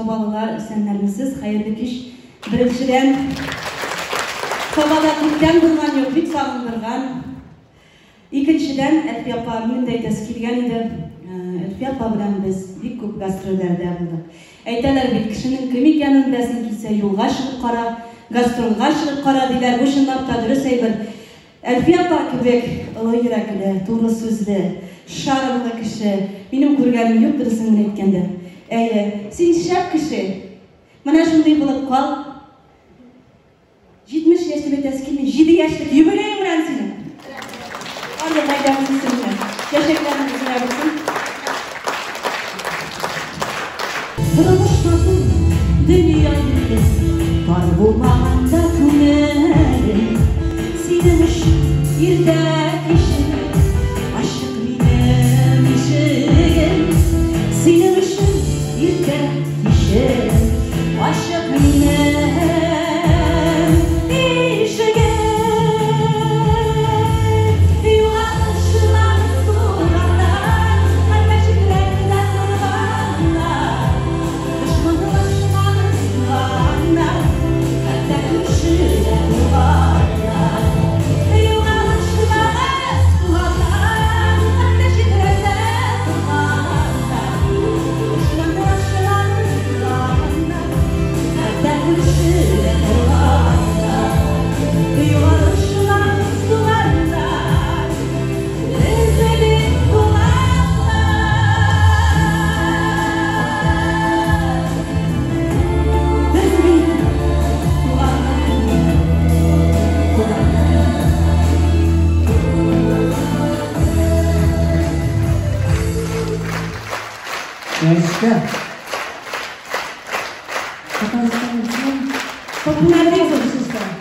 Сабалылар, исәннәрмесез, хәерле кич. Беренчедән, Сабада күптән булган юк, бик сагындырган. Икенчедән, Әлфия апа, минем дә әйтәсе килгән иде. Әлфия апа белән без бик күп гастрольләрдә булдык. Әйтәләр бит, кешенең кем икәнен беләсең килсә, юлга чыгып кара, гастрольгә чыгып кара, диләр. Бу чынлап та дөрес әйбер. Әлфия апа кебек олы йөрәкле, туры сүзле, шармлы кеше минем күргәнем юк, дөресен генә әйткәндә. Әйе, син шәп кеше. Менә шундый булып кал. 70 яшь дип әйтәсе килми, 7 яшьлек юбилеең белән сине! Барлык гаиләбез исеменнән. Чәчәкләрнең үзенә булсын. Тормыш матур, дөнья иркен, Тар булмаганда күңелем. Синең өчен иртә кичен Ачык минем ишегем. Синең өчен иртә кичен Ачык минем ишегем. Югалышмагыз туганнар, Хәтта читләрдә торганнар. Дошманлашмагыз туганнар, Хәтта күршедә булганнар. Югалышмагыз туганнар, Хәтта читләрдә торганнар. Дошманлашмагыз туганнар, Хәтта күршедә торганнар. Югалышмагыз туганнар, Без бит туганнар. Без бит туганнар. Туганнар. Чәчкә. Татарстан өчен Популяр бик зур сүз.